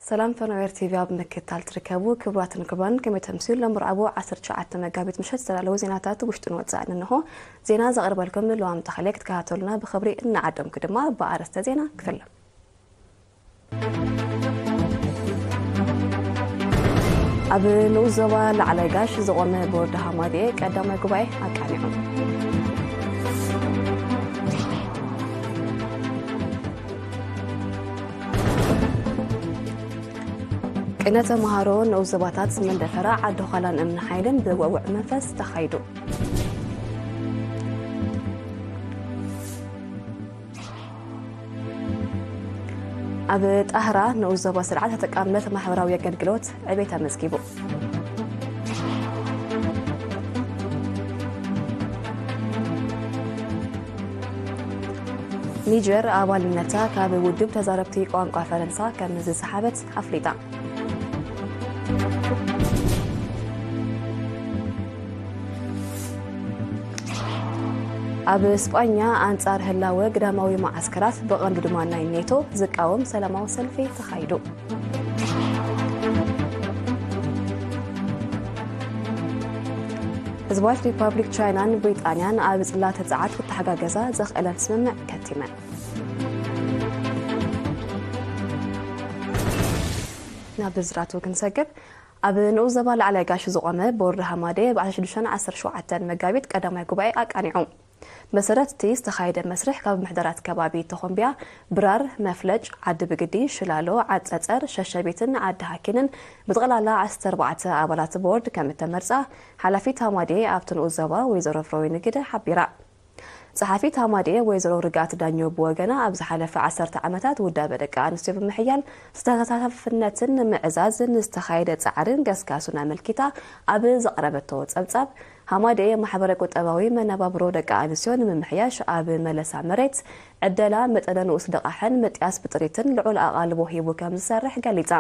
ሰላም ፈነዌር ቲቪ ኣብ ምክትታል ትርከቡ ክቡራትን ክቡራን፣ ከመይ ተምስዩ? ሎም ረቡዕ ዓሰርተ ትሽዓተ መጋቢት ምሸት ዝተዳለዉ ዜናታት ውሽጥን ወጻእን እንሆ። ዜና ዘቕርበልኩም ልዋም ተኽለ። ክትከታተሉና ብኽብሪ እናዓደምኩ ድማ ብኣርእስተ ዜና ክፍለ። ኣብ ንኡስ ዞባ ላዕላይ ጋሽ ዝቖመ ቦርድ ሃማድኤ ቀዳማይ ጉባኤ ኣቃኒዑ። ቅነ ተምሃሮ ንኡስ ዞባታት መንደፈራ፣ ዓዲ ዃላን እምኒ ሓይልን ብውዕውዕ መንፈስ ተኻይዱ። ኣብ ጣህራ ንኡስ ዞባ ስርዓት ተጠቃምነት ማሕበራዊ ኣገልግሎት ዕቤት ኣመዝጊቡ። ኒጀር ኣባልነታ ካብ ውድብ ተዛረብቲ ቋንቋ ፈረንሳ ከም ዝሰሓበት ኣፍሊጣ። ኣብ ስጳኛ ኣንጻር ህላወ ግዳማዊ መዓስከራት፣ ብቐንዱ ድማ ናይ ኔቶ፣ ዝቃወም ሰላማዊ ሰልፊ ተኻይዱ። ህዝባዊት ሪፓብሊክ ቻይናን ብሪጣንያን ኣብ ጽላተ ጸዓት ክተሓጋገዛ ዘኽእለን ስምምዕ ከቲመን። ናብ ዝርዝራቱ ክንሰግር፣ ኣብ ንኡስ ዞባ ላዕላይ ጋሽ ዝቖመ ቦርድ ሃማዴ ብ ዓሰርተ ሽዱሽተን ዓሰርተ ሸውዓተን መጋቢት ቀዳማይ ጉባኤ ኣቃኒዑ። መሰረት እቲ ዝተኻየደ መስርሕ ካብ ምሕደራት ከባቢ ተኾምቢያ፣ ብራር፣ መፍለጭ፣ ዓዲ ብግዲ፣ ሽላሎ፣ ዓጸጸር፣ ሸሸቢትን ዓዲ ሃኪንን ብጠቕላላ ዓሰርተ ኣርባዕተ ኣባላት ቦርድ ከም እተመርጻ ሓላፊት ሃማዴ ኣብቲ ንኡስ ዞባ ወይዘሮ ፍሮይ ንግደ ሓቢራ። ጸሓፊት ሃማዴ ወይዘሮ ርግኣት ዳኘው ብወገና፣ ኣብ ዝሓለፈ ዓሰርተ ዓመታት ውዳበ ደቂ ኣንስትዮ ብምሕያል ዝተሳታፍነትን ንምዕዛዝ ንዝተኻየደ ጻዕርን ገስጋሱን ኣመልኪታ ኣብ ዘቕረበቶ ጸብጻብ፣ ሃማዴ ማሕበረ ቁጠባዊ መነባብሮ ደቂ ኣንስትዮ ንምምሕያሽ ኣብ መለሳ መሬት፣ ዕደላ መጠነ ንኡስ ልቓሕን ምጥያስ ብጥሪትን ልዑል ኣቓልቦ ሂቡ ከም ዝሰርሕ ገሊጻ።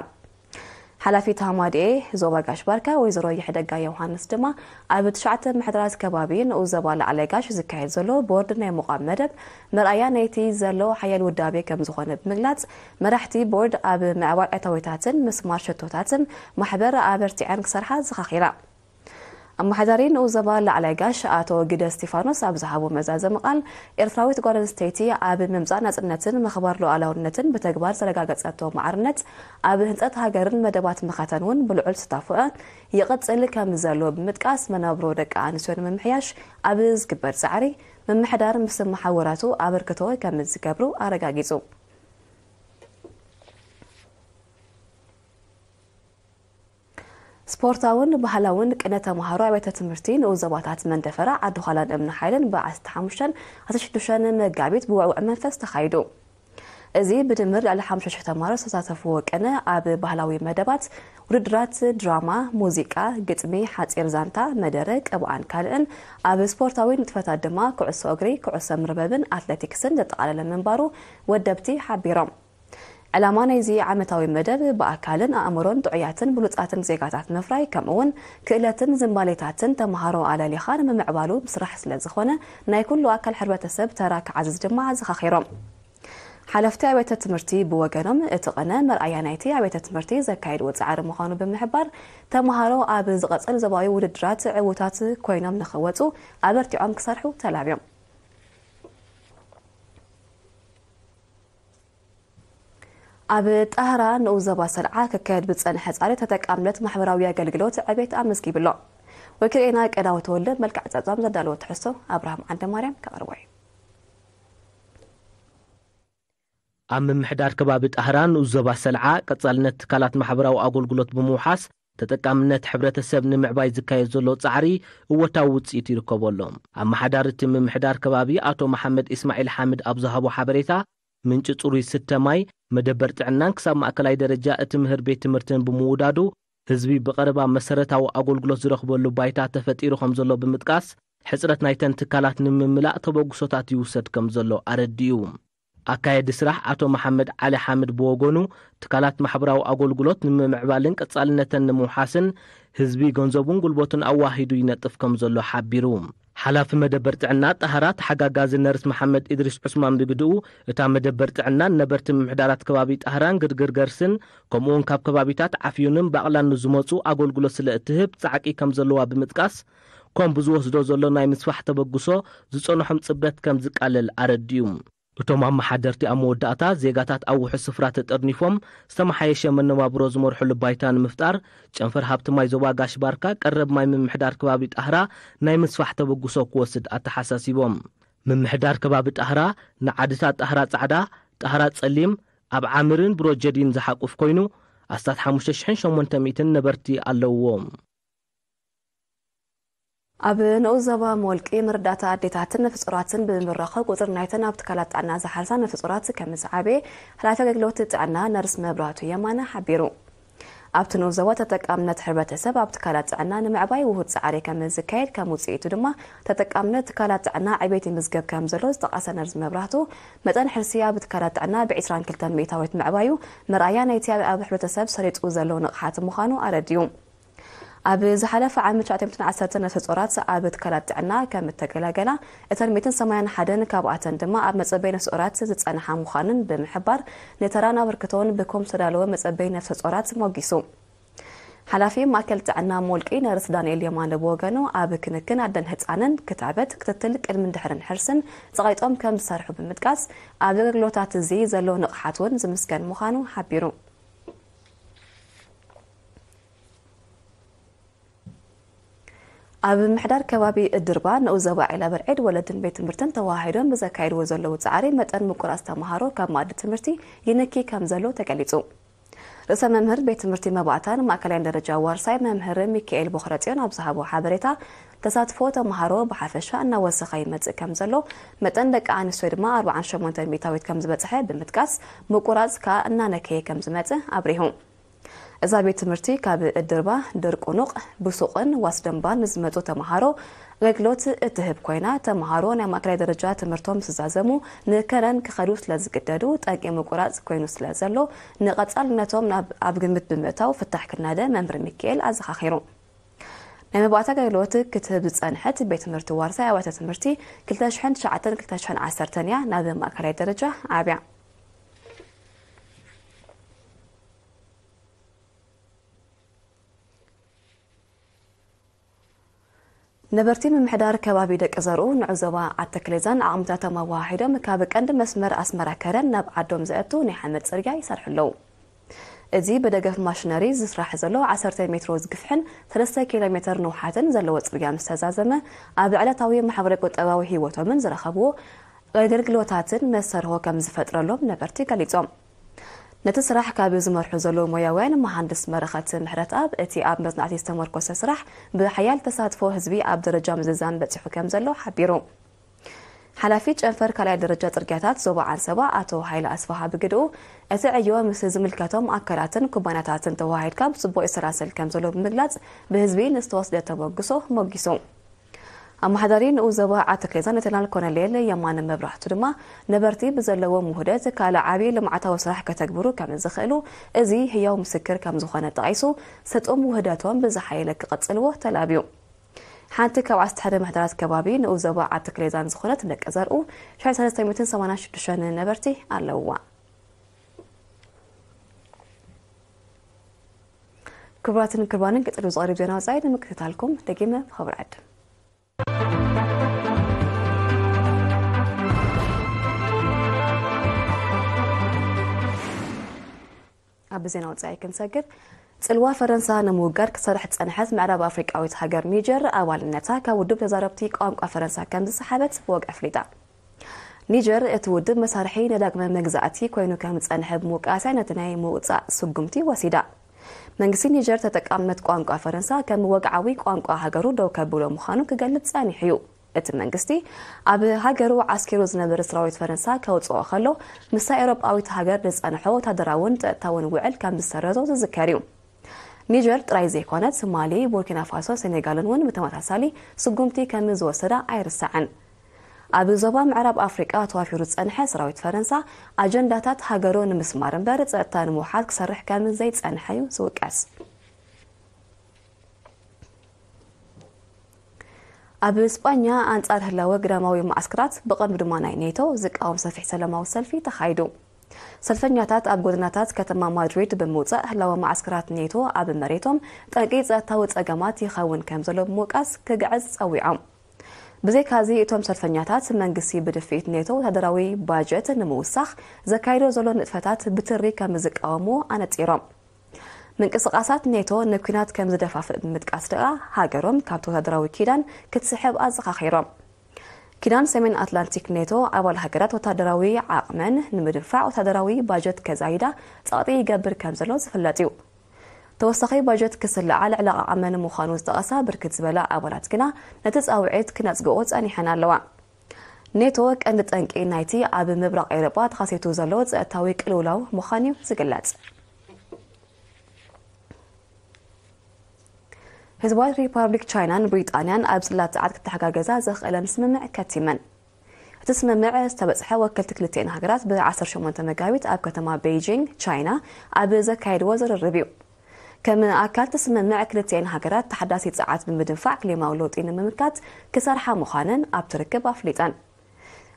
ሓላፊት ሃማዴ ዞባ ጋሽ ባርካ ወይዘሮ ይሕደጋ ዮሃንስ ድማ፣ ኣብ ትሽዓተ ምሕደራት ከባቢ ንኡስ ዞባ ላዕላይ ጋሽ ዝካየድ ዘሎ ቦርድ ናይ ምቋም መደብ መርኣያ ናይቲ ዘሎ ሓያል ውዳቤ ከም ዝኾነ ብምግላጽ፣ መራሕቲ ቦርድ ኣብ ምዕባይ ኣታዊታትን ምስማር ሸቶታትን ማሕበር ኣበርቲዐን ክሰርሓ ዘኻኺራ። ኣመሓዳሪ ንኡስ ዞባ ላዕላይ ጋሽ ኣቶ ግደ እስቲፋኖስ ኣብ ዝሃቦ መዛዘሚ ቃል፣ ኤርትራዊት ጓል ኣንስተይቲ ኣብ ምምጻእ ናጽነትን ምኽባር ሉዓላውነትን ብተግባር ዘረጋገጸቶ ማዕርነት፣ ኣብ ህንጸት ሃገርን መደባት መኸተን እውን ብልዑል ተሳትፎ ይቕጽል ከም ዘሎ ብምጥቃስ፣ መነባብሮ ደቂ ኣንስትዮ ንምምሕያሽ ኣብ ዝግበር ጻዕሪ፣ ምምሕዳር ምስ መሓውራቱ ኣበርክቶ ከም ዝገብሩ ኣረጋጊጹ። ስፖርታውን ባህላውን ቅነ ተምሃሮ ኣብያተ ትምህርቲ ንኡስ ዞባታት መንደፈራ፣ ዓዲ ዃላን እምኒ ሓይልን ብ ዓሰርተ ሓሙሽተን ዓሰርተ ሽዱሽተን መጋቢት ብውዕውዕ መንፈስ ተኻይዱ። እዚ ብድምር ልዕሊ ሓሙሽተ ሽሕ ተምሃሮ ዝተሳተፍዎ ቅነ፣ ኣብ ባህላዊ መደባት፣ ውድድራት ድራማ፣ ሙዚቃ፣ ግጥሚ፣ ሓጺር ዛንታ፣ መደረ፣ ቅብኣን ካልእን፣ ኣብ ስፖርታዊ ንጥፈታት ድማ ኩዕሶ እግሪ፣ ኩዕሶ መርበብን ኣትሌቲክስን ዘጠቓለለ ምንባሩ ወደብቲ ሓቢሮም። ዕላማ ናይዚ ዓመታዊ መደብ ብኣካልን ኣእምሮን ጥዑያትን ብሉጻትን ዜጋታት ምፍራይ፣ ከምኡ'ውን ክእለትን ዝንባሌታትን ተምሃሮ ኣለሊኻ ንምምዕባሉ ምስራሕ ስለ ዝኾነ፣ ናይ ኩሉ ኣካል ሕብረተሰብ ተራ ክዓዝዝ ድማ ኣዘኻኺሮም። ሓለፍቲ ኣብያተ ትምህርቲ ብወገኖም፣ እቲ ቅነ መርኣያ ናይቲ ኣብያተ ትምህርቲ ዘካየድዎ ጻዕሪ ምዃኑ ብምሕባር፣ ተምሃሮ ኣብ ዝቐጽል ዞባዊ ውድድራት ዕዉታት ኮይኖም ንኽወጹ ኣበርቲዖም ክሰርሑ ተላብዮም። ኣብ ጣህራ ንኡስ ዞባ ሰልዓ ክካየድ ብዝጸንሐ ጻዕሪ ተጠቃምነት ማሕበራዊ ኣገልግሎት ዕቤት ኣመዝጊቡ ኣሎ። ወኪልና ቀዳወት ተወልደ መልክዕ ጸብጻብ ዘዳለዎ ትሕዝቶ ኣብርሃም ዓንደማርያም ከቕርቦ እዩ። ኣብ ምምሕዳር ከባቢ ጣህራ ንኡስ ዞባ ሰልዓ ቀጻልነት ትካላት ማሕበራዊ ኣገልግሎት ብምውሓስ ተጠቃምነት ሕብረተሰብ ንምዕባይ ዝካየድ ዘሎ ጻዕሪ እወታዊ ውጽኢት ይርከቦ ኣሎ። ኣመሓዳሪ እቲ ምምሕዳር ከባቢ ኣቶ መሓመድ ኢስማዒል ሓምድ ኣብ ዝሃቦ ሓበሬታ፣ ምንጪ ጽሩይ ስተ ማይ፣ መደበር ጥዕናን ክሳብ ማእከላይ ደረጃ እቲ ምህር ቤት ትምህርትን ብምውዳዱ፣ ህዝቢ ብቐረባ መሰረታዊ ኣገልግሎት ዝረኽበሉ ባይታ ተፈጢሩ ከም ዘሎ ብምጥቃስ፣ ሕጽረት ናይተን ትካላት ንምምላእ ተበግሶታት ይውሰድ ከም ዘሎ ኣረዲኡ። ኣካየዲ ስራሕ ኣቶ መሓመድ ዓሊ ሓምድ ብወገኑ፣ ትካላት ማሕበራዊ ኣገልግሎት ንምምዕባልን ቀጻልነተን ንምውሓስን ህዝቢ ገንዘቡን ጉልበቱን ኣዋሂዱ ይነጥፍ ከም ዘሎ ሓቢሩ። ሓላፊ መደበር ጥዕና ጣህራ ተሓጋጋዚ ነርስ መሓመድ ኢድሪስ ዑስማን ብግድኡ፣ እታ መደበር ጥዕናን ነበርቲ ምምሕዳራት ከባቢ ጣህራን ግርግር ገርስን፣ ከምኡውን ካብ ከባቢታት ዓፍዩንን ባቕላን ንዝመጹ ኣገልግሎት ስለ እትህብ ጻዕቂ ከም ዘለዋ ብምጥቃስ፣ ኮም ብዝወስዶ ዘሎ ናይ ምስፋሕ ተበግሶ ዝጸንሖም ጽበት ከም ዝቃለል ኣረዲኡ። እቶም ኣመሓደርቲ ኣብ መወዳእታ፣ ዜጋታት ኣብ ውሑስ ስፍራ ተጠርኒፎም ዝተመሓየሸ መነባብሮ ዝመርሕሉ ባይታ ንምፍጣር፣ ጨንፈር ሃብቲ ማይ ዞባ ጋሽ ባርካ ቀረብ ማይ ምምሕዳር ከባቢ ጣህራ ናይ ምስፋሕ ተበግሶ ክወስድ ኣተሓሳሲቦም። ምምሕዳር ከባቢ ጣህራ ንዓድታት ጣህራ ጻዕዳ፣ ጣህራ ጸሊም፣ ኣብ ዓምርን ብሮጀዲን ዝሓቁፍ ኮይኑ፣ ኣስታት ሓሙሽተ ሽሕን ሸሞንተ ሚእትን ነበርቲ ኣለውዎ። ኣብ ንኡስ ዞባ ሞልቂ መረዳእታ ኣዴታትን ነፍሰ ጾራትን ብምብራኸ ቁጽሪ ናይተን ኣብ ትካላት ጥዕና ዝሓርሳ ነፍሰ ጾራት ከም ዝዓበየ ሓላፊ ኣገልግሎት ጥዕና ነርስ መብራህቱ የማነ ሓቢሩ። ኣብቲ ንኡስ ዞባ ተጠቃምነት ሕብረተሰብ ኣብ ትካላት ጥዕና ንምዕባይ ውሁድ ጻዕሪ ከም ዝካየድ፣ ከም ውጽኢቱ ድማ ተጠቃምነት ትካላት ጥዕና ዕቤት ይምዝገብ ከም ዘሎ ዝጠቐሰ ነርስ መብራህቱ፣ መጠን ሕርሲ ኣብ ትካላት ጥዕና ብ ዕስራን ክልተን ሚእታዊት ምዕባዩ መርኣያ ናይቲ ኣብ ሕብረተሰብ ሰሪጹ ዘሎ ንቕሓት ምዃኑ ኣረዲኡ። ኣብ ዝሓለፈ ዓመት ትሽዓተ ሚእትን ዓሰርተን ነፍሰ ጾራት ኣብ ትካላት ጥዕና ከም እተገላገላ፣ እተን ሚእትን ሰማንያን ሓደን ካብኣተን ድማ ኣብ መጸበይ ነፍሰ ጾራት ዝጸንሓ ምዃንን ብምሕባር፣ ንተራን ኣበርክቶን ብኮም ዝተዳለወ መጸበይ ነፍሰ ጾራት ሞጊሱ። ሓላፊ ማእከል ጥዕና ሞልቂ ነርስ ዳንኤል የማነ ብወገኑ፣ ኣብ ክንክን ኣደን ህጻንን ክታበት፣ ክትትል ቅድምን ድሕርን ሕርስን ጸቒጦም ከም ዝሰርሑ ብምጥቃስ፣ ኣብ ኣገልግሎታት እዚ ዘሎ ንቕሓት እውን ዝምስገን ምዃኑ ሓቢሩ። ኣብ ምሕዳር ከባቢ እድርባ ንኡስ ዞባ ዒላ በርዒድ ወለድን ቤት ትምህርትን ተዋሃሂዶም ብዘካየድዎ ዘለዉ ጻዕሪ፣ መጠን ምቁራጽ ተምሃሮ ካብ መኣዲ ትምህርቲ ይንኪ ከም ዘሎ ተገሊጹ። ርእሰ መምህር ቤት ትምህርቲ መባእታን ማእከላይን ደረጃ ዋርሳይ መምህር ሚካኤል ቦኽረጽዮን ኣብ ዝሃቦ ሓበሬታ፣ ተሳትፎ ተምሃሮ ብሓፈሻ እናወሰኸ ይመጽእ ከም ዘሎ፣ መጠን ደቂ ኣንስትዮ ድማ ኣርባዓን ሸሞንተን ሚእታዊት ከም ዝበጽሐ ብምጥቃስ፣ ምቁራጽ ከኣ እናነከየ ከም ዝመጽእ ኣብሪሁ። እዛ ቤት ትምህርቲ ካብ እድርባ፣ ድርቁኑቕ፣ ብሱቕን ዋስደንባን ንዝመጹ ተምሃሮ ኣገልግሎት እትህብ ኮይና፣ ተምሃሮ ናይ ማእከላይ ደረጃ ትምህርቶም ምስ ዛዘሙ ንከረን ክኸዱ ስለ ዝግደዱ፣ ጠንቂ ምቁራጽ ኮይኑ ስለ ዘሎ፣ ንቐጻልነቶም ናብ፣ ኣብ ግምት ብምእታው ፍታሕ ክናደ መምህር ሚካኤል ኣዘኻኺሩ። ናይ መባእታ ኣገልግሎት ክትህብ ዝጸንሐት ቤት ትምህርቲ ዋርሳይ ኣብያተ ትምህርቲ ክልተ ሽሕን ትሽዓተን ክልተ ሽሕን ዓሰርተን እያ ናብ ማእከላይ ደረጃ ዓብያ። ነበርቲ ምምሕዳር ከባቢ ደቂ ዘርኡ ንዑ ዞባ ዓተክሌዛን ዓቕምታቶም ኣወሃሂዶም ካብ ቀንዲ መስመር ኣስመራ ከረን ናብ ዓዶም ዘእቱ ናይ ሓመድ ጽርግያ ይሰርሑ ኣለዉ። እዚ ብደገፍ ማሽነሪ ዝስራሕ ዘሎ ዓሰርተ ሜትሮ ዝግፍሕን ሰለስተ ኪሎ ሜትር ንውሓትን ዘለዎ ጽርግያ ምስ ተዛዘመ፣ ኣብ ዕለታዊ ማሕበረ ቁጠባዊ ህይወቶምን ዝረኸብዎ ኣገልግሎታትን መሰርሆ ከም ዝፈጥረሎም ነበርቲ ገሊጾም። ነቲ ስራሕ ካብ ዝመርሑ ዘለዉ ሞያውያን፣ መሃንድስ መረኸት ምሕረትኣብ፣ እቲ ኣብ መጽናዕቲ ዝተመርኮሰ ስራሕ ብሓያል ተሳትፎ ህዝቢ ኣብ ደረጃ ምዝዛም በጺሑ ከም ዘሎ ሓቢሩ። ሓላፊ ጨንፈር ካልኣይ ደረጃ ጽርግያታት ዞባ ዓንሰባ ኣቶ ሃይለ ኣስፍሃ ብግድኡ፣ እቲ ዕዮ ምስ ዝምልከቶም ኣካላትን ኩባንያታትን ተወሃሂድካ ብጽቡቕ ይሰላሰል ከም ዘሎ ብምግላጽ፣ ብህዝቢ ንዝተወስደ ተበግሶ ሞጊሱ። ኣመሓዳሪ ንኡስ ዞባ ዓተክሌዛን ሌተናል ኮሎኔል የማነ መብራህቱ ድማ፣ ነበርቲ ብዘለዎም ውህደት ካልእ ዓቢ ልምዓታዊ ስራሕ ከተግብሩ ከም ዝኽእሉ፣ እዚ ህያው ምስክር ከም ዝኾነ ጠቒሱ፣ ስጡም ውህደቶም ብዝሓየለ ክቕጽልዎ ተላብዩ። ሓንቲ ካብ ዓሰርተ ሓደ ምሕደራት ከባቢ ንኡስ ዞባ ዓተክሌዛን ዝኾነት ደቂ ዘርኡ፣ ሽሕ ሰለስተ ሚእትን ሰማንያን ሽዱሽተን ነበርቲ ኣለውዋ። ክቡራትን ክቡራንን፣ ቀጺሉ ዝቐርብ ዜና ወጻኢ ንምክትታልኩም ደጊመ ብኽብሪ ዕድም። ኣብ ዜና ወጻኢ ክንሰግር፣ ጽልዋ ፈረንሳ ንምውጋድ ክሰርሕ ዝጸንሐት ምዕራብ ኣፍሪቃዊት ሃገር ኒጀር፣ ኣባልነታ ካብ ውድብ ተዛረብቲ ቋንቋ ፈረንሳ ከም ዝሰሓበት ብወግዒ ኣፍሊጣ። ኒጀር፣ እቲ ውድብ መሳርሒ ንዳግመ መግዛእቲ ኮይኑ ከም ዝጸንሐ ብምውቃስያ፣ ነቲ ናይ ምውጻእ ስጉምቲ ወሲዳ። መንግስቲ ኒጀር፣ ተጠቃምነት ቋንቋ ፈረንሳ ከም ወግዓዊ ቋንቋ ሃገሩ ደው ከብሎ ምዃኑ ክገልጽ ጸኒሑ እዩ። እቲ መንግስቲ፣ ኣብ ሃገሩ ዓስኪሩ ዝነበረ ሰራዊት ፈረንሳ ከውጽኦ ከሎ፣ ምስታ ኤውሮጳዊት ሃገር ዝጸንሖ ወታደራውን ጸጥታውን ውዕል ከም ዝሰረዞ ዝዝከር እዩ። ኒጀር ጥራይ ዘይኮነት፣ ማሊ፣ ቡርኪና ፋሶ፣ ሴኔጋልን እውን ብተመሳሳሊ ስጉምቲ ከም ዝወሰዳ ኣይርሳዕን። ኣብ ዞባ ምዕራብ ኣፍሪቃ ተዋፊሩ ዝጸንሐ ሰራዊት ፈረንሳ፣ ኣጀንዳታት ሃገሩ ንምስማር እምበር ጸጥታ ንምውሓድ ክሰርሕ ከም ዘይጸንሐ እዩ ዝውቀስ። ኣብ ስጳኛ ኣንጻር ህላወ ግዳማዊ ማዓስከራት፣ ብቐንዱ ድማ ናይ ኔቶ፣ ዝቃወም ሰፊሕ ሰላማዊ ሰልፊ ተኻይዱ። ሰልፈኛታት ኣብ ጎደናታት ከተማ ማድሪድ ብምውጻእ፣ ህላወ ማዓስከራት ኔቶ ኣብ መሬቶም ጠንቂ ጸጥታዊ ጸገማት ይኸውን ከም ዘሎ ብምውቃስ ክግዕዝ ጸዊዖም። ብዘይካዚ፣ እቶም ሰልፈኛታት መንግስቲ ብድፍኢት ኔቶ ወታደራዊ ባጀት ንምውሳኽ ዘካይዶ ዘሎ ንጥፈታት ብትሪ ከም ዝቃወምዎ ኣነጺሮም። ምንቅስቓሳት ኔቶ ንኲናት ከም ዝደፋፍእ ብምጥቃስ ደኣ፣ ሃገሮም ካብቲ ወታደራዊ ኪዳን ክትስሕብ ኣዘኻኺሮም። ኪዳን ሰሜን ኣትላንቲክ ኔቶ፣ ኣባል ሃገራት ወታደራዊ ዓቕመን ንምድንፋዕ ወታደራዊ ባጀት ከዛይዳ ጸቕጢ ይገብር ከም ዘሎ ዝፍለጥ እዩ። ተወሳኺ ባጀት ክስልዓ ልዕሊ ዓቕመን ምዃኑ ዝጠቐሳ ብርክት ዝበላ ኣባላት ግና፣ ነቲ ጻውዒት ክነጽግኦ ጸኒሐን ኣለዋ። ኔቶ ቀንዲ ጠንቂ ናይቲ ኣብ ምብራቕ ኤውሮጳ ተኸሲቱ ዘሎ ጸጥታዊ ቅልውላው ምዃኑ'ዩ ዝግለጽ። ህዝባዊት ሪፓብሊክ ቻይናን ብሪጣንያን ኣብ ጽላት ጸዓት ክተሓጋገዛ ዘኽእለን ስምምዕ ከቲመን። እቲ ስምምዕ ዝተበጽሐ ወከልቲ ክልቲኤን ሃገራት ብ ዓሰርተ ሸሞንተ መጋቢት ኣብ ከተማ ቤይጂንግ፣ ቻይና፣ ኣብ ዘካየድዎ ዝርርብ እዩ። ከም ኣካል እቲ ስምምዕ፣ ክልቲኤን ሃገራት ተሓዳሲ ጸዓት ብምድንፋዕ ክሊማዊ ለውጢ ንምምካት ክሰርሓ ምዃነን ኣብቲ ርክብ ኣፍሊጠን።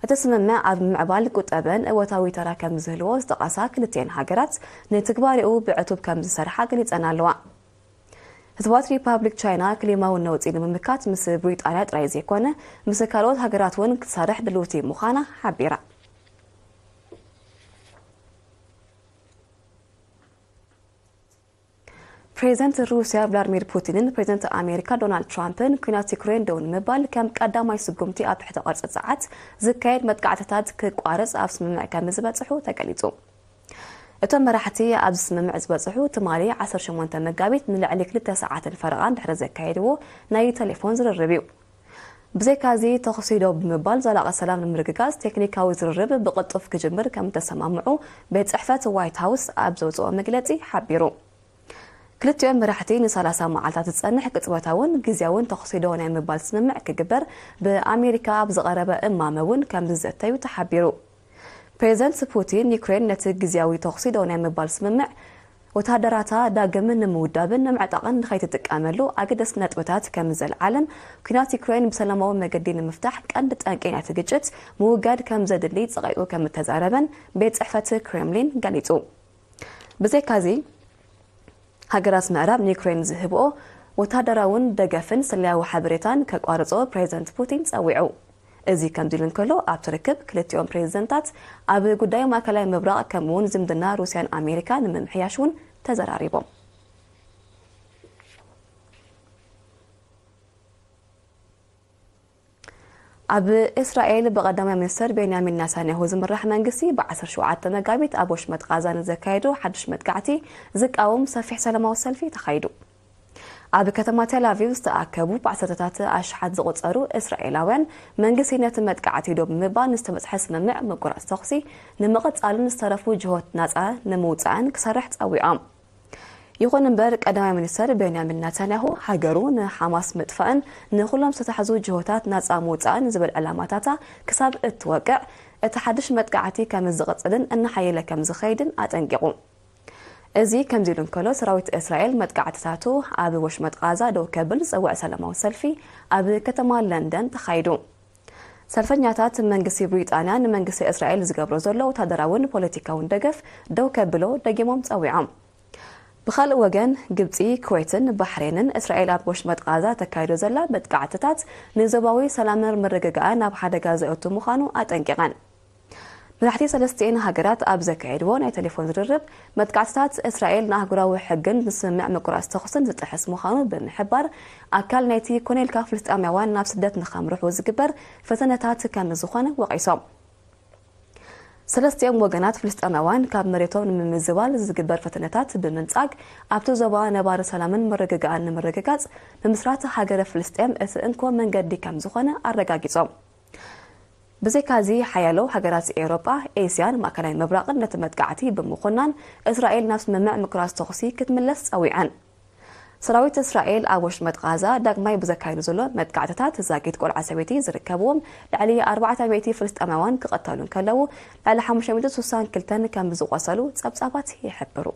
እቲ ስምምዕ ኣብ ምምዕባል ቁጠበን እወታዊ ተራ ከም ዝህልዎ ዝጠቐሳ ክልቲኤን ሃገራት፣ ንትግባሬኡ ብዕቱብ ከም ዝሰርሓ ገሊጸን ኣለዋ። ህዝባዊት ሪፓብሊክ ቻይና ክሊማዊ ነውጺ ንምምካት ምስ ብሪጣንያ ጥራይ ዘይኮነ፣ ምስ ካልኦት ሃገራት እውን ክትሰርሕ ድልውቲ ምዃና ሓቢራ። ፕሬዚደንት ሩስያ ቭላድሚር ፑቲንን ፕሬዚደንት ኣሜሪካ ዶናልድ ትራምፕን፣ ኲናት ዩክሬን ደው ንምባል ከም ቀዳማይ ስጉምቲ ኣብ ትሕቲ ቅርጺ ጸዓት ዝካየድ መጥቃዕትታት ክቋረጽ ኣብ ስምምዕ ከም ዝበጽሑ ተገሊጹ። እቶም መራሕቲ ኣብዚ ስምምዕ ዝበጽሑ፣ ትማሊ ዓሰርተ ሸሞንተ መጋቢት ንልዕሊ ክልተ ሰዓትን ፈረቓን ድሕሪ ዘካየድዎ ናይ ቴሌፎን ዝርርብ እዩ። ብዘይካዚ፣ ተኹሲ ደው ብምባል ዘላቒ ሰላም ንምርግጋጽ ቴክኒካዊ ዝርርብ ብቕልጡፍ ክጅምር ከም እተሰማምዑ ቤት ጽሕፈት ዋይት ሃውስ ኣብ ዘውጽኦ መግለጺ ሓቢሩ። ክልቲኦም መራሕቲ ንሰላሳ መዓልታት ዝጸንሕ ቅጽበታውን ግዝያውን ተኹሲ ደው ናይ ምባል ስምምዕ ክግበር ብኣሜሪካ ኣብ ዝቐረበ እማመ እውን ከም ዝዘተዩ ተሓቢሩ። ፕሬዚደንት ፑቲን፣ ዩክሬን ነቲ ግዝያዊ ተኹሲ ደው ናይ ምባል ስምምዕ ወተሃደራታ ዳግም ንምውዳብን ንምዕጣቕን ንኸይትጥቀመሉ ኣገደስቲ ነጥብታት ከም ዘልዓለን፣ ኲናት ዩክሬን ብሰላማዊ መገዲ ንምፍታሕ ቀንዲ ጠንቂ ናይቲ ግጭት ምውጋድ ከም ዘድሊ ጸቒጡ ከም እተዛረበን ቤት ጽሕፈት ክሬምሊን ገሊጹ። ብዘይካዚ፣ ሃገራት ምዕራብ ንዩክሬን ዝህብኦ ወተሃደራውን ደገፍን ስለያዊ ሓበሬታን ከቋርጾ ፕሬዚደንት ፑቲን ጸዊዑ። እዚ ከምዚ ኢሉ እንከሎ፣ ኣብቲ ርክብ ክልቲኦም ፕሬዚደንታት ኣብ ጉዳይ ማእከላይ ምብራቕ ከምኡውን ዝምድና ሩስያን ኣሜሪካ ንምምሕያሽ እውን ተዘራሪቦም። ኣብ እስራኤል ብቐዳማይ ሚኒስትር ቤንያሚን ናታንያሁ ዝምራሕ መንግስቲ ብ ዓሰርተ ሸውዓተ መጋቢት ኣብ ወሽመጥ ቃዛ ንዘካየዶ ሓድሽ መጥቃዕቲ ዝቃወም ሰፊሕ ሰላማዊ ሰልፊ ተኻይዱ። ኣብ ከተማ ቴል ኣቪቭ ዝተኣከቡ ብዓሰርተታት ኣሽሓት ዝቑጸሩ እስራኤላውያን፣ መንግስቲ ነቲ መጥቃዕቲ ዶ ብምባል ንዝተበጽሐ ስምምዕ ምቁራጽ ተኹሲ ንምቕጻልን ዝተረፉ ጅሆት ናጻ ንምውጻእን ክሰርሕ ጸዊዖም። ይኹን እምበር፣ ቀዳማይ ሚኒስተር ቤንያሚን ናታንያሁ፣ ሃገሩ ንሓማስ ምጥፋእን ንኹሎም ዝተታሕዙ ጅሆታት ናጻ ምውጻእን ዝብል ዕላማታታ ክሳብ እትወቅዕ፣ እቲ ሓድሽ መጥቃዕቲ ከም ዝቕጽልን እናሓየለ ከም ዝኸይድን ኣጠንቂቑ። እዚ ከምዚ ኢሉ እንከሎ፣ ሰራዊት እስራኤል መጥቃዕትታቱ ኣብ ወሽመጥ ቃዛ ደው ከብል ዝጸውዐ ሰላማዊ ሰልፊ ኣብ ከተማ ለንደን ተኻይዱ። ሰልፈኛታት፣ መንግስቲ ብሪጣንያ ንመንግስቲ እስራኤል ዝገብሮ ዘሎ ወታደራውን ፖለቲካውን ደገፍ ደው ከብሎ ደጊሞም ጸዊዖም። ብኻልእ ወገን፣ ግብጺ፣ ኩዌትን ባሕሬንን፣ እስራኤል ኣብ ወሽመጥ ቃዛ ተካይዶ ዘላ መጥቃዕትታት ንዞባዊ ሰላምን ምርግጋእን ኣብ ሓደጋ ዘእቱ ምዃኑ ኣጠንቂቐን። መራሕቲ ሰለስቲኤን ሃገራት ኣብ ዘካየድዎ ናይ ቴሌፎን ዝርርብ፣ መጥቃዕትታት እስራኤል ንኣህጉራዊ ሕግን ንስምምዕ ምቁራጽ ተኹስን ዝጥሕስ ምዃኑ ብምሕባር፣ ኣካል ናይቲ ኮነ ኢልካ ፍልስጤማውያን ናብ ስደት ንኸምርሑ ዝግበር ፈተነታት ከም ዝኾነ ወቒሶም። ሰለስቲኦም ወገናት፣ ፍልስጤማውያን ካብ መሬቶም ንምምዝባል ዝግበር ፈተነታት ብምንጻግ፣ ኣብቲ ዞባ ነባሪ ሰላምን ምርግጋእን ንምርግጋጽ፣ ምምስራት ሃገረ ፍልስጤም እቲ እንኮ መንገዲ ከም ዝኾነ ኣረጋጊጾም። ብዘይካዚ፣ ሓያሎ ሃገራት ኤውሮጳ፣ ኤስያን ማእከላይ ምብራቕን ነቲ መጥቃዕቲ ብምኹናን፣ እስራኤል ናብ ስምምዕ ምቁራጽ ተኹሲ ክትምለስ ጸዊዐን። ሰራዊት እስራኤል ኣብ ወሽመጥ ቃዛ ዳግማይ ብዘካየዶ ዘሎ መጥቃዕትታት፣ ዛጊት ቆልዓ ሰበይቲ ዝርከብዎም ልዕሊ ኣርባዕተ ሚእቲ ፍልስጤማውያን ክቐተሉ እንከለዉ፣ ልዕሊ ሓሙሽተ ሚእቲ ስሳን ክልተን ከም ዝቖሰሉ ጸብጻባት ይሕብሩ።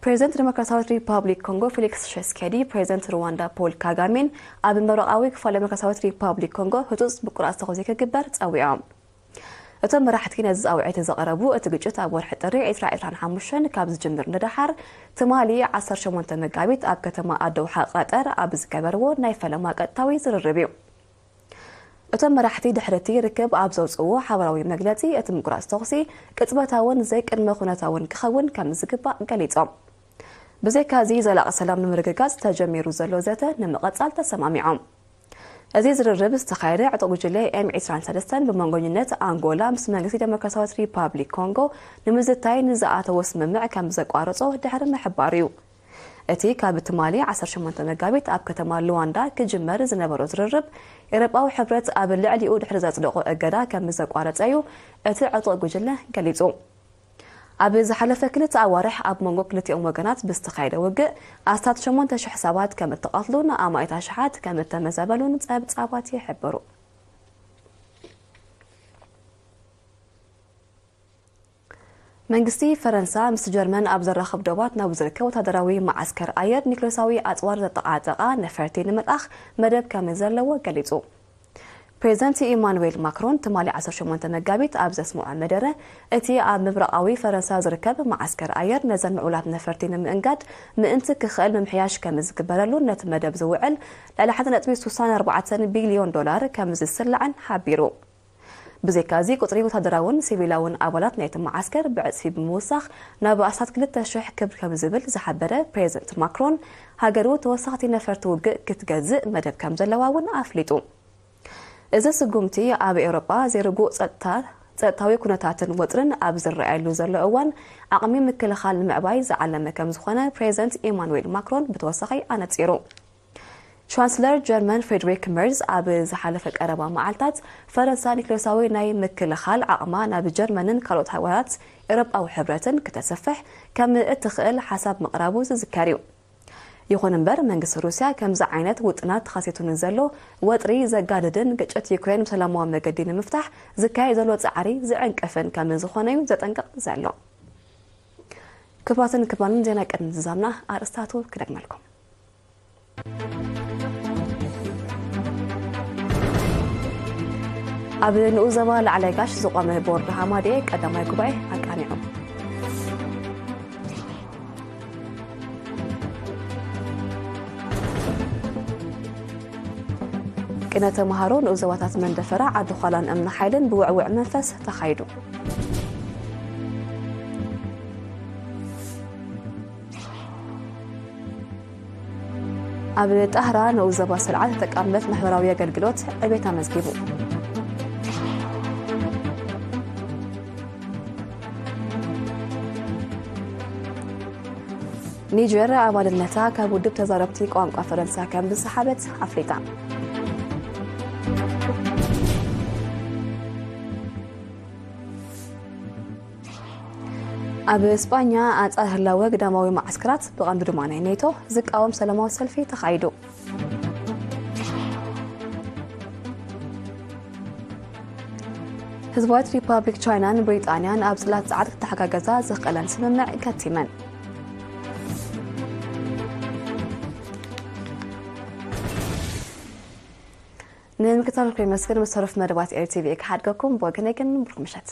ፕሬዚደንት ዲሞክራሲያዊት ሪፓብሊክ ኮንጎ ፌሊክስ ሸስኬዲ፣ ፕሬዚደንት ሩዋንዳ ፖል ካጋሜን ኣብ ምብራቓዊ ክፋል ዲሞክራሲያዊት ሪፓብሊክ ኮንጎ ህጹጽ ምቁራጽ ተኹሲ ክግበር ጸዊዖም። እቶም መራሕቲ ነዚ ጻውዒት ዘቕረቡ፣ እቲ ግጭት ኣብ ወርሒ ጥሪ ዕስራ ዕስራን ሓሙሽተን ካብ ዝጅምር ንደሓር፣ ትማሊ ዓሰርተ ሸሞንተ መጋቢት ኣብ ከተማ ኣደውሓ ቀጠር ኣብ ዝገበርዎ ናይ ፈለማ ቀጥታዊ ዝርርብ እዩ። እቶም መራሕቲ ድሕሪ እቲ ርክብ ኣብ ዘውፅእዎ ሓበራዊ መግለፂ፣ እቲ ምቁራፅ ተኹሲ ቅፅበታውን ዘይቅድመ ኩነታውን ክኸውን ከም ዝግባእ ገሊፆም። ብዘይካዚ፣ ዘላቒ ሰላም ንምርግጋፅ ተጀሚሩ ዘሎ ዘተ ንምቕፃል ተሰማሚዖም። እዚ ዝርርብ ዝተኻየደ ዕጡቕ ጉጅለ ኤም ዕስራን ሰለስተን ብመንጎኝነት ኣንጎላ ምስ መንግስቲ ዴሞክራሲያዊት ሪፓብሊክ ኮንጎ ንምዝታይ ንዝኣተዎ ስምምዕ ከም ዘቋረጾ ድሕሪ ምሕባሩ እዩ። እቲ ካብ ትማሊ ዓሰርተ ሸሞንተ መጋቢት ኣብ ከተማ ሉዋንዳ ክጅመር ዝነበሮ ዝርርብ፣ ኤውሮጳዊ ሕብረት ኣብ ልዕሊኡ ድሕሪ ዘጽደቖ እገዳ ከም ዘቋረጸ እዩ እቲ ዕጡቕ ጉጅለ ገሊጹ። ኣብ ዝሓለፈ ክልተ ኣዋርሕ ኣብ መንጎ ክልቲኦም ወገናት ብዝተኻየደ ውግእ ኣስታት ሸሞንተ ሽሕ ሰባት ከም እተቐትሉን ኣማኢት ኣሽሓት ከም እተመዛበሉን ጸብጻባት ይሕብሩ። መንግስቲ ፈረንሳ ምስ ጀርመን ኣብ ዘራኽብ ዶባት ናብ ዝርከብ ወታደራዊ መዓስከር ኣየር ኒክሌሳዊ ኣጽዋር ዘጠቓጠቓ ነፈርቲ ንምልኣኽ መደብ ከም ዘለዎ ገሊጹ። ፕሬዚደንት ኢማኑዌል ማክሮን ትማሊ ዓሰርተ ሸሞንተ መጋቢት ኣብ ዘስምዖ መደረ፣ እቲ ኣብ ምብራቓዊ ፈረንሳ ዝርከብ መዓስከር ኣየር ነዘን ምዕቡላት ነፈርቲ ንምእንጋድ ምእንቲ ክኽእል ምምሕያሽ ከም ዝግበረሉን ነቲ መደብ ዝውዕል ልዕሊ ሓደ ነጥቢ ስሳን ኣርባዕተን ቢልዮን ዶላር ከም ዝስላዕን ሓቢሩ። ብዘይካዚ፣ ቁጽሪ ወታደራውን ሲቪላውን ኣባላት ናይቲ መዓስከር ብዕጽፊ ብምውሳኽ ናብ ኣስታት ክልተ ሽሕ ክብ ከም ዝብል ዝሓበረ ፕሬዚደንት ማክሮን፣ ሃገሩ ተወሰኽቲ ነፈርቲ ውግእ ክትገዝእ መደብ ከም ዘለዋ እውን ኣፍሊጡ። እዚ ስጉምቲ ኣብ ኤውሮጳ ዘይርጉእ ጸጥታ፣ ጸጥታዊ ኩነታትን ወጥርን ኣብ ዝረኣየሉ ዘሎ እዋን፣ ዓቕሚ ምክልኻል ንምዕባይ ዝዓለመ ከም ዝኾነ ፕሬዚደንት ኢማኑዌል ማክሮን ብተወሳኺ ኣነጺሩ። ቻንስለር ጀርመን ፍሬድሪክ መርዝ ኣብ ዝሓለፈ ቀረባ መዓልታት፣ ፈረንሳ ኒክሌሳዊ ናይ ምክልኻል ዓቕማ ናብ ጀርመንን ካልኦት ሃገራት ኤውሮጳዊ ሕብረትን ክተስፍሕ ከም እትኽእል ሓሳብ ምቕራቡ ዝዝከር እዩ። ይኹን እምበር፣ መንግስቲ ሩስያ ከምዚ ዓይነት ውጥናት ተኸሲቱ ንዘሎ ወጥሪ ዘጋድድን ግጭት ዩክሬን ብሰላማዊ መገዲ ንምፍታሕ ዝካየድ ዘሎ ጻዕሪ ዝዕንቅፍን ከም ዝኾነ እዩ ዘጠንቅቕ ዘሎ። ክቡራትን ክቡራንን፣ ዜና ቅድሚ ምዝዛምና ኣርእስታቱ ክደግመልኩም። ኣብ ንኡስ ዞባ ላዕላይ ጋሽ ዝቖመ ቦርድ ሃማድኤ ቀዳማይ ጉባኤ ኣቃኒዑ። ቅነ ተምሃሮ ንኡስ ዞባታት መንደፈራ፣ ዓዲ ዃላን እምኒ ሓይልን ብውዕውዕ መንፈስ ተኻይዱ። ኣብ ጣህራ ንኡስ ዞባ ሰልዓ ተጠቃምነት ማሕበራዊ ኣገልግሎት ዕቤት ኣመዝጊቡ። ኒጀር ኣባልነታ ካብ ውድብ ተዛረብቲ ቋንቋ ፈረንሳ ከም ዝሰሓበት ኣፍሊጣ። ኣብ ስጳኛ ኣንጻር ህላወ ግዳማዊ መዓስከራት፣ ብቐንዱ ድማ ናይ ኔቶ፣ ዝቃወም ሰላማዊ ሰልፊ ተኻይዱ። ህዝባዊት ሪፓብሊክ ቻይናን ብሪጣንያን ኣብ ጽላት ጸዓት ክተሓጋገዛ ዘኽእለን ስምምዕ ከቲመን። ንምክትታልኩም የመስግን። ምስ ተረፉ መደባት ኤሪ ቲቪ ክሓድገኩም። ብወገነይ ግን ብሩኽ ምሸት።